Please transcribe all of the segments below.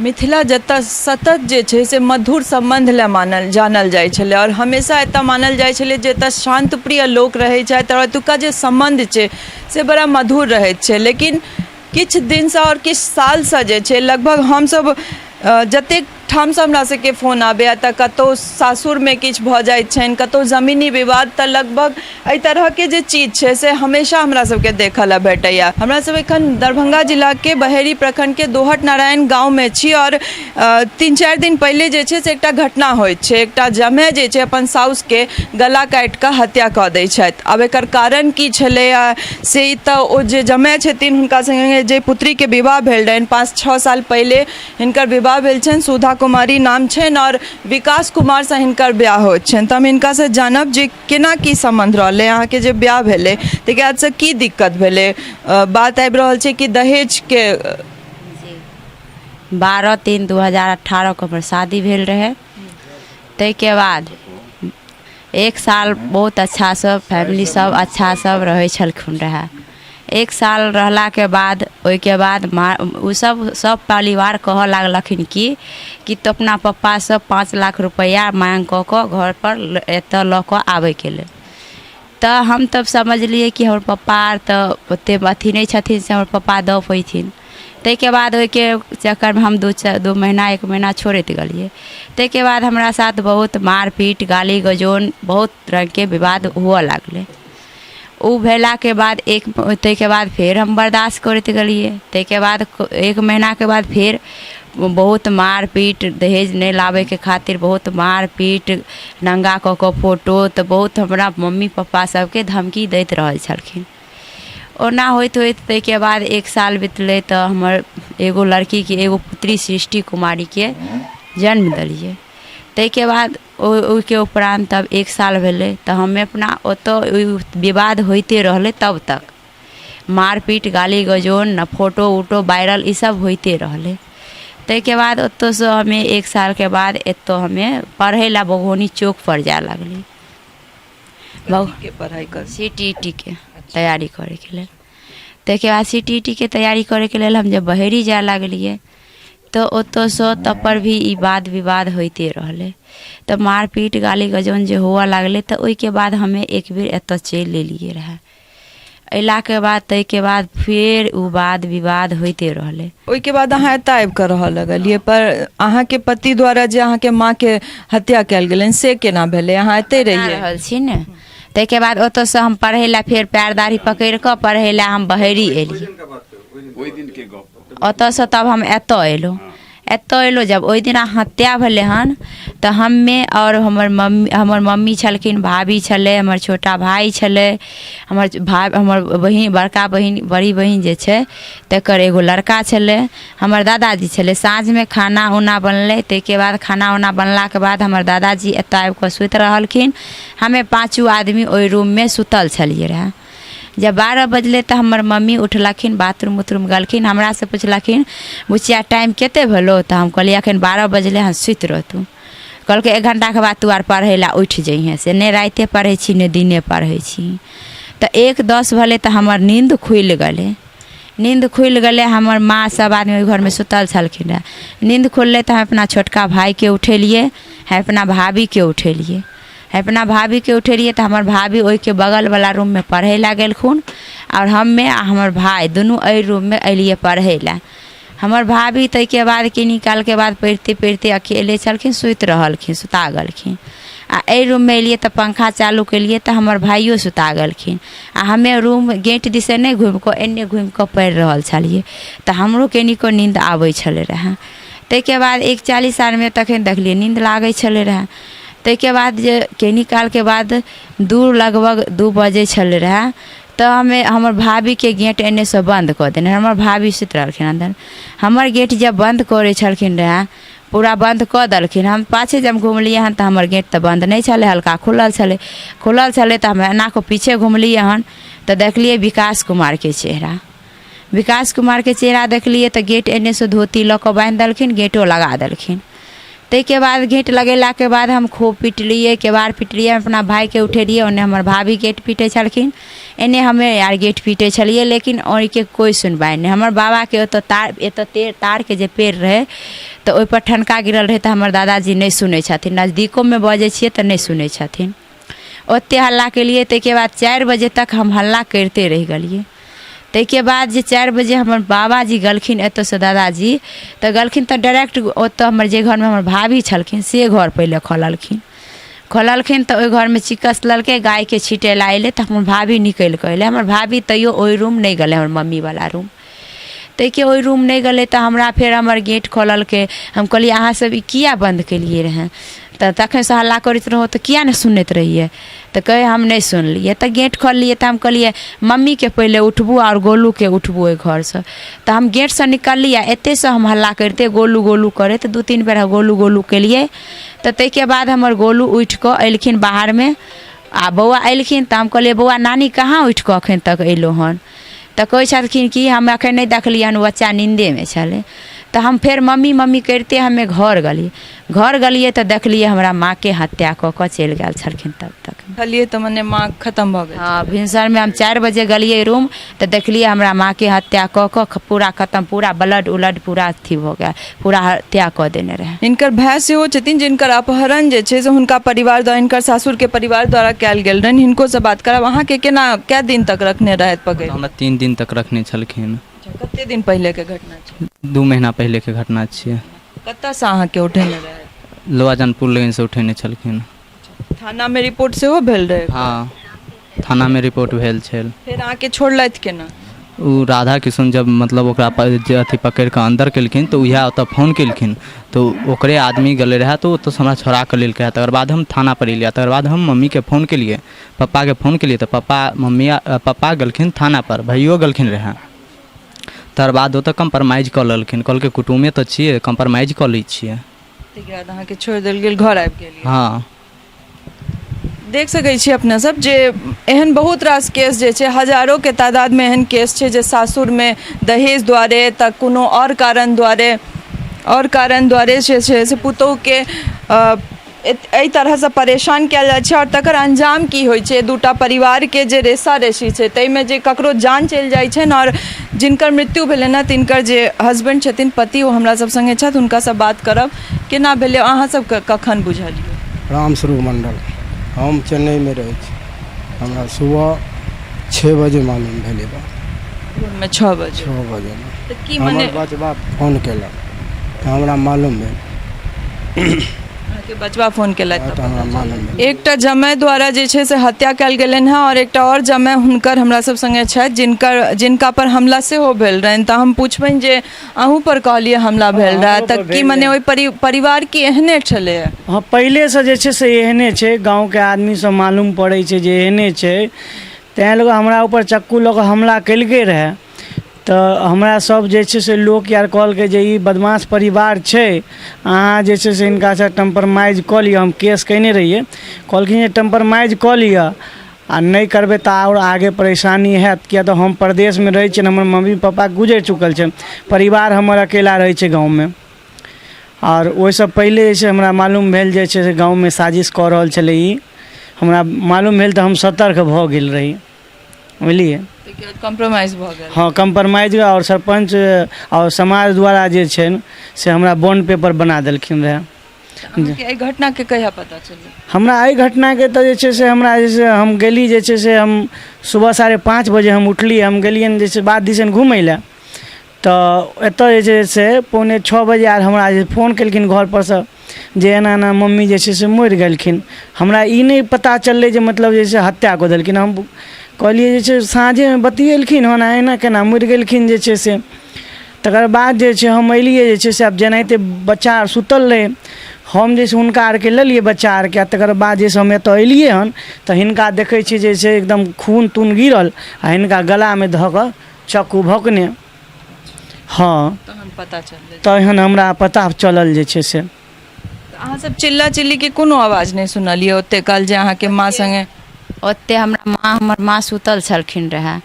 मिथिला जतऽ सतत जे छै से मधुर सम्बन्ध लए मानल जानल जाइ छलै आओर हमेशा एतऽ मानल जाइ छलै जे एतऽ शान्त प्रिय लोक रहै छथि आओर एतुका जे सम्बन्ध छै से बड़ा मधुर रहैत छै। लेकिन किछु दिनसँ आओर किछु सालसँ जे छै लगभग हमसभ जतेक ठामसँ हमरा सबके फोन आबैए तऽ कतहु सासुरमे किछु भऽ जाइत छनि, कतहु जमीनी विवाद, तऽ लगभग एहि तरहके जे चीज छै से हमेशा हमरा सबके देखऽ लए भेटैए। हमरा सब एखन दरभंगा जिलाके बहेड़ी प्रखण्डके दोहट नारायण गाँवमे छी आओर 3-4 दिन पहिले जे छै से एकटा घटना होइत छै। एकटा जमाय जे छै अपन साउसके गला काटि कऽ हत्या कऽ दै छथि। आब एकर कारण की छलैए से तऽ ओ जे जमाय छथिन हुनका सङ्गे जे पुत्रीके विवाह भेल रहनि 5-6 साल पहिले हिनकर विवाह भेल छनि, सुधा कुमारी नाम छनि आओर विकास कुमारसँ हिनकर बियाह होइत छनि। तऽ हम हिनकासँ जानब जे केना की सम्बन्ध रहलै, अहाँके जे बियाह भेलै ताहिके बादसँ की दिक्कत भेलै। बात आबि रहल छै कि दहेजके। 12/3/2018के हमर शादी भेल रहै। ताहिके बाद एक साल बहुत अच्छासँ फैमिली सब अच्छा सब रहै छलखुन रहए। एक साल रहलाके बाद ओहिके बाद माँ ओसब सब परिवार कहऽ लागलखिन कि तू अपना पप्पासँ 5 लाख रुपैआ माँग कऽ कऽ घरपर एतऽ लऽ कऽ आबैके लेल। तऽ हम तब समझलियै कि हमर पप्पा आर तऽ ओतेक अथी नहि छथिन से हमर पप्पा दऽ पयथिन। ताहिके बाद ओहिके चक्करमे हम 2 महीना 1 महीना छोड़ैत गेलियै। ताहिके बाद हमरा साथ बहुत मारपीट गाली गजौन बहुत रङ्गके विवाद हुअ लागलै। ओ भेलाके बाद एक ताहिके बाद फेर हम बर्दाश्त करैत गेलियै। ताहिके बाद 1 महीनाके बाद फेर बहुत मारपीट, दहेज नहि लाबैके खातिर बहुत मारपीट, नङ्गा कऽ कऽ फोटो, तऽ बहुत हमरा मम्मी पप्पा सबके धमकी दैत रहै छलखिन। ओना होइत होइत ताहिके बाद 1 साल बितलै तऽ हमर एगो लड़कीके एगो पुत्री सृष्टि कुमारीके जन्म देलियै। ताहिके बाद ओहिके उपरान्त तब 1 साल भेलै तऽ हमे अपना ओतऽ विवाद होइते रहलै। तब तक मारपीट गाली गजौन फोटो उटो वायरल ईसब होइते रहलै। ताहिके बाद ओतऽसँ हमे 1 सालके बाद एतऽ हमे पढ़ै लए बघौनी चौकपर जाय लागलियै। कथीके पढ़ाइ कर? सी टी ई टी के तैयारी करैके लेल। ताहिके बाद सी टी ई टी के तैयारी करैके लेल हम जब बहेड़ी जाय लागलियै तऽ ओतऽसँ तबपर भी ई वाद विवाद होइते रहलै। तऽ मारपीट गाली गजौन जे हुअ लागलै तऽ ओहिके बाद हमे एक बेर एतऽ चलि एलियै रहए। अयलाके बाद ताहिके बाद फेर ओ वाद विवाद होइते रहलै। ओहिके बाद अहाँ एतऽ आबि कऽ रहऽ लगलियै, पर अहाँके पति द्वारा जे अहाँके माँके हत्या कयल गेलनि से केना भेलै? अहाँ एतै बता रहियै? रहल छी ने। ताहिके बाद ओतऽसँ हम पढ़ै लए फेर पैर दाढ़ी पकड़ि कऽ पढ़ै लए हम बहेड़ी एलियै। ओतऽसँ तब हम एतऽ एलहुँ। एतऽ एलहुँ जब ओहि दिना हत्या भेलै हन तऽ हमे आओर हमर मम्मी, हमर मम्मी छलखिन, भाभी छलै, हमर छोटा भाय छलै, हमर भाय, हमर बहिन, बड़का बहिन, बड़ी बहिन जे छै तकर एगो लड़का छलै, हमर दादाजी छलै। साँझमे खाना उना बनलै। ताहिके बाद खाना उना बनलाके बाद हमर दादाजी एतऽ आबिकऽ सुति रहलखिन। हमे पाँचो आदमी ओहि रूममे सुतल छलियै रहए। जब 12 बजलै तऽ हमर मम्मी उठलखिन, बाथरूम उथरूम गेलखिन, हमरासँ पुछलखिन बुचिया टाइम कतेक भेलौ? तऽ हम कहलियै एखन 12 बजलै हन, सुति रहतू। कहलकै 1 घण्टाके बाद तू आर पढ़ै लए उठि जइहेँ। से नहि रातिए पढ़ै छी नहि दिने पढ़ै छी। तऽ 1:10 भेलै तऽ हमर नीन्द खुलि गेलै। नीन्द खुलि गेलै, हमर माँ सब आदमी ओहि घरमे सुतल छलखिन रहए। नीन्द खुललै तऽ हम अपना छोटका भायके उठेलियै, हम अपना भाभीके उठेलियै। अपना भाभीके उठेलियै तऽ हमर भाभी ओहिके बगलवला रूममे पढ़ै लए गेलखुन आओर हमे आओर हमर भाय दुनू एहि रूममे एलियै पढ़ै लए। हमर भाभी ताहिके बाद कनी कालके बाद पढ़िते पढ़िते अकेले छलखिन, सुति रहलखिन, सुता गेलखिन। आ एहि रूममे एलियै तऽ पंखा चालू केलियै तऽ हमर भाइयो सुता गेलखिन आ हमे रूम गेट दिस नहि घुमि कऽ एन्ने घुमि कऽ पढ़ि रहल छलियै तऽ हमरो कनिको नीन्द आबै छलै रहए। ताहिके बाद 1:40 आरमे तखन देखलियै नीन्द लागै छलै रहए। ताहिके बाद जे कनी कालके बाद दू लगभग 2 बजै छलै रहए तऽ हमे हमर भाभीके गेट एन्नेसँ बन्द कऽ देने। हमर भाभी सुति रहलखिन अन्दर। हमर गेट जब बन्द करै छलखिन रहए पूरा बन्द कऽ देलखिन। हम पाछे जब घुमलियै हन तऽ हमर गेट तऽ बन्द नहि छलै, हल्का खुलल छलै। खुलल छलै तऽ हम एना कऽ पीछे घुमलियै हन तऽ देखलियै विकास कुमारके चेहरा। विकास कुमारके चेहरा देखलियै तऽ गेट एन्नेसँ धोती लऽ कऽ बान्हि देलखिन, गेटो लगा देलखिन। ताहिके बाद गेट लगेलाके बाद हम खूब पिटलियै, केबाड़ पिटलियै, अपना भायके उठेलियै। ओन्ने हमर भाभी गेट पीटै छलखिन, एन्ने हमे आर गेट पीटै छलियै, लेकिन ओहिके कोइ सुनवाइ नहि। हमर बाबाके ओतऽ तार एतऽ तारके जे पेड़ रहै तऽ ओहिपर ठनका गिरल रहै तऽ हमर दादाजी नहि सुनै छथिन, नजदीकोमे बजै छियै तऽ नहि सुनै छथिन। ओतेक हल्ला केलियै, ताहिके बाद 4 बजे तक हम हल्ला करिते रहि गेलियै। ताहिके बाद जे 4 बजे हमर बाबाजी गेलखिन एतऽसँ दादाजी तऽ गेलखिन, तऽ डायरेक्ट ओतऽ हमर जे घरमे हमर भाभी छलखिन से घर पहिले खोललखिन। खोललखिन तऽ ओहि घरमे चिकस लेलकै, गायके छिटै लए अयलै तऽ हमर भाभी निकलि कऽ अयलै। हमर भाभी तैयो ओहि रूम नहि गेलै, हमर मम्मीवला रूम। ताहिके ओहि रूम नहि गेलै तऽ हमरा फेर हमर गेट खोललकै। हम कहलियै, अहाँ सब ई किया बन्द केलियै रहए? तऽ तखनसँ हल्ला करैत रहौ तऽ किया नहि सुनैत रहियै? तऽ कहै, हम नहि सुनलियै। तऽ गेट खोललियै तऽ हम कहलियै, मम्मीके पहिले उठबू आओर गोलूके उठबू ओहि घरसँ। तऽ हम गेटसँ निकलली आ एतहिसँ हम हल्ला करिते गोलू गोलू करैत 2-3 बेर गोलू गोलू केलियै। तऽ ताहिके बाद हमर गोलू उठि कऽ एलखिन बाहरमे आ बौआ एलखिन। तऽ हम कहलियै, बौआ, नानी कहाँ उठि कऽ एखन तक एलौ हन? तऽ कहै छलखिन कि हम एखन नहि देखलियै हन, बच्चा नींदेमे छलै। तऽ हम फेर मम्मी मम्मी करिते हमे घर गेलियै। घर गेलियै तऽ देखलियै हमरा माँके हत्या कऽ कऽ चलि गेल छलखिन तब तक। कहलियै तऽ मने माँ खतम भऽ गेल? हँ, भिनसरमे हम 4 बजे गेलियै रूम तऽ देखलियै हमरा माँके हत्या कऽ कऽ पूरा खतम, पूरा ब्लड उलड पूरा अथी भऽ गेल, पूरा हत्या कऽ देने रहै। हिनकर भाय सेहो छथिन, जिनकर अपहरण जे छै से हुनका परिवार द्वारा, हिनकर सासुरके परिवार द्वारा कयल गेल रहनि। हिनको से बात करब। अहाँके केना, कए दिन तक रखने रहथि पकड़ि? हमरा 3 दिन तक रखने छलखिन। कते दिन पहिलेके घटना छै? 2 महीना पहिलेके घटना छियै। कतऽसँ अहाँके उठेने रहथि? लोहाजनपुर लगनसँ उठेने छलखिन। थानामे रिपोर्ट सेहो भेल रहै? हँ, थानामे रिपोर्ट भेल छल। फेर अहाँके छोड़लथि केना? ओ राधा किशुन जब मतलब ओकरा जे अथी पकड़ि कऽ अन्दर केलखिन तऽ उएह ओतऽ फोन केलखिन, तऽ ओकरे आदमी गेलै रहए, तऽ ओतऽसँ हमरा छोड़ा कऽ लेलकै। तकर बाद हम थानापर एलियै। तकर बाद हम मम्मीके फोन केलियै, पप्पाके फोन केलियै, तऽ पप्पा मम्मी पप्पा गेलखिन थानापर, भैयो गेलखिन रहए। तकर बाद ओतऽ कम्प्रोमाइज कऽ लेलखिन। कहलकै, कुटुमे तऽ छियै, कम्प्रोमाइज कऽ लै छियै। ताहिके बाद अहाँके छोड़ि देल गेल, घर आबि गेलियै? हँ। देख सकै छी अपना सब जे एहन बहुत रास केस जे छै, हजारोके तादादमे एहन केस छै जे सासुरमे दहेज दुआरे तऽ कोनो आओर कारण दुआरे, आओर कारण दुआरे जे छै से पुतोहुके एहि तरहसँ परेशान कयल जाइ छै। आओर तकर अंजाम की होइ छै? दूटा परिवारके जे रेशा रेशी छै ताहिमे जे ककरो जान चलि जाइ छनि। आओर जिनकर मृत्यु भेलनि हँ, तिनकर जे हसबैंड छथिन, पति, ओ हमरा सब सङ्गे छथि। हुनकासँ बात करब, केना भेलै, अहाँ सबके कखन बुझलियै? रामस्वरूप मण्डल, हम चेन्नईमे रहै छी। हमरा सुबह 6 बजे मालूम भेलै बात। भोरमे 6 बजे? 6 बजेमे। तऽ की मने हमर बचबा फोन केलक तऽ हमरा मालूम भेल। अहाँके बचबा फोन केलथि तऽ हमरा मालूम भेल। एकटा जमाय द्वारा जे छै से हत्या कयल गेलनि हँ, आओर एकटा आओर जमाय हुनकर हमरा सब सङ्गे छथि, जिनकर जिनका पर हमला सेहो भेल रहनि। तऽ हम पुछबनि जे अहूँ पर कहलियै हमला भेल रहए, हमरो तऽ पर की भेल मने रहए। ओहि परिवार की एहने छलै? हँ, पहिलेसँ जे छै से एहने छै। गाँवके आदमीसँ मालूम पड़ै छै जे एहने छै। तैँ लऽ कऽ हमरा ऊपर चक्कू लऽ कऽ हमला केलकै रहए। तऽ हमरा सब जे छै से लोक आर कहलकै जे ई बदमाश परिवार छै, अहाँ जे छै से हिनकासँ कम्प्रोमाइज कऽ लिअ। हम केस कयने रहियै। कहलखिन जे कम्प्रोमाइज कऽ लिअ आ नहि करबै तऽ आओर आगे परेशानी हैत, किएक तऽ हम परदेशमे रहै छियनि, हमर मम्मी पापा गुजरि चुकल छनि, परिवार हमर अकेला रहै छै गाँवमे। आओर ओहिसँ पहिले जे छै हमरा मालूम भेल जे छै से गाँवमे साजिश कऽ रहल छलै। ई हमरा मालूम भेल तऽ हम सतर्क भऽ गेल रही, बुझलियै? ताहिके बाद कॉम्प्रोमाइज भऽ गेल? हँ, कम्प्रोमाइज आओर सरपञ्च आओर समाज द्वारा जे छै से हमरा बॉन्ड पेपर बना देलखिन रहए। अहाँके एहि घटनाके कहिया पता चलल? हमरा एहि घटनाके तऽ जे छै से हमरा जे छै हम गेली जे छै से हम सुबह 5:30 बजे हम उठली, हम गेलियनि जे छै बाध दिसन घुमय लए, तऽ एतऽ जे छै से 5:45 बजे आर हमरा जे फोन केलखिन घरपर सँ जे एना एना मम्मी जे छै से मरि गेलखिन। हमरा ई नहि पता चललै जे मतलब जे छै हत्या कऽ देलखिन। हम कहलियै जे छै साँझेमे बतियेलखिन हन आ एना केना मरि गेलखिन जे छै से। तकर बाद जे छै हम अयलियै जे छै से आब जेनाहिते बच्चा आर सुतल रहै, हम जे छै हुनका आरके लेलियै बच्चा आरके, आ तकर बाद जे छै हम एतऽ अयलियै हन तऽ हिनका देखै छियै जे छै एकदम खून तून गिरल आ हिनका गलामे धऽ कऽ चक्कू भोकने। हँ। तहन पता चललै? तहन हमरा पता चलल जे छै से। तऽ अहाँ सब चिल्ला चिल्लीके कोनो आवाज नहि सुनलियै ओते काल जे अहाँके माँ सङ्गे? ओते हमरा माँ, हमर माँ सुतल छलखिन रहए,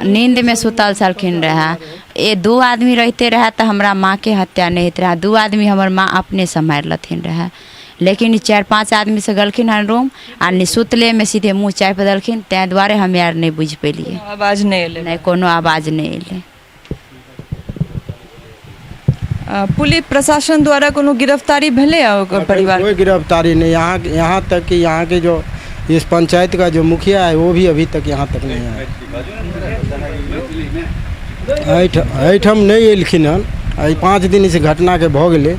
नीन्दमे सुतल छलखिन रहए। ए दू आदमी रहिते रहए तऽ हमरा माँके हत्या नहि होइत रहए। दू आदमी हमर माँ अपनेसँ मारि लेथिन रहए, लेकिन ई 4-5 आदमीसँ गेलखिन हन रूम आ सुतलेमे सीधे मुँह चापि देलखिन। ताहि दुआरे हमे आर नहि बुझि पेलियै। कोनो आवाज नहि एलै? नहि, कोनो आवाज नहि एलै। पुलिस प्रशासन द्वारा कोनो गिरफ्तारी भेलै ओकर परिवार? कोई गिरफ्तारी नहीं। यहाँ यहाँ तक कि यहाँ के जो इस पंचायत का जो मुखिया है वो भी अभी तक यहाँ तक नहीं आया। एहिठाम नहि एलखिन हन। एहि 5 दिन इस घटनाके भऽ गेलै,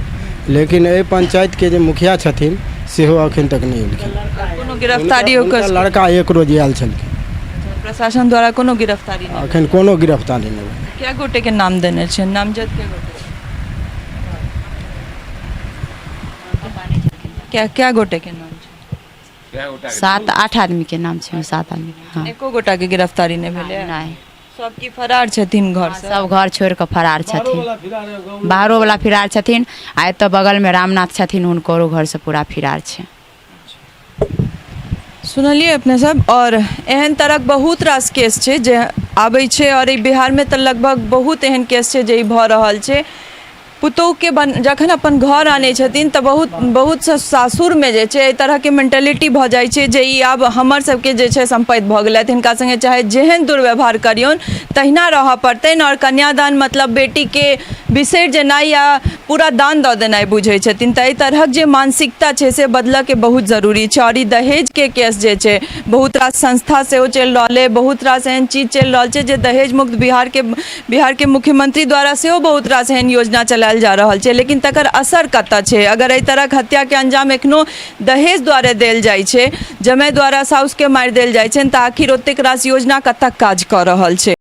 लेकिन एहि पंचायतके जे मुखिया छथिन सेहो अखन तक नहि एलखिन। कोनो गिरफ्तारी ओकर? हुनका लड़का एक रोज आयल छलखिन। प्रशासन द्वारा कोनो गिरफ्तारी नहि? अखन कोनो गिरफ्तारी नहि भेलै। कए गोटे के नाम देने छै? नामजद कए गोटे छै? क्या क्या गोटे के नाम छै? 7-8 आदमी के नाम छै, 7 आदमी। हँ। एको गोटा के गिरफ्तारी नहि भेलै? नहि। सब की फरार छथिन घर से? सब घर छोड़ि कऽ फरार छथिन, बाहरो वाला फिरार छथिन, आ एतऽ बगलमे रामनाथ छथिन, हुनकरो घरसँ पूरा फिरार छै। सुनलियै अपने सब। आओर एहन तरहक बहुत रास केस छै जे आबै छै, आओर ई बिहारमे तऽ लगभग बहुत एहन केस छै जे ई भऽ रहल छै। पुतोहुके बन जखन अपन घर आनै छथिन तऽ बहुत बहुत सासुरमे जे छै एहि तरहके मेन्टेलिटी भऽ जाइ छै जे ई आब हमर सबके जे छै सम्पत्ति भऽ गेलथि, हिनका सङ्गे चाहे जेहन दुर्व्यवहार करियौन तहिना रहऽ पड़तनि। आओर कन्यादान मतलब बेटीके बिसरि जेनाइ या पूरा दान दऽ देनाइ बुझै छथिन। तऽ एहि तरहक जे मानसिकता छै से बदलऽके बहुत जरूरी छै। आओर ई दहेजके केस जे छै, बहुत रास संस्था सेहो चलि रहल अइ, बहुत रास एहन चीज चलि रहल छै जे दहेज मुक्त बिहारके बिहारके मुख्यमंत्री द्वारा सेहो बहुत रास एहन योजना चलायल जा रहल छै, लेकिन तकर असर कतऽ छै? अगर एहि तरहक हत्याके अंजाम एखनो दहेज द्वारे देल जाइ छै, जमाय द्वारा साउसके मारि देल जाइ छनि, तऽ आखिर ओतेक रास योजना कतऽ काज कऽ रहल छै?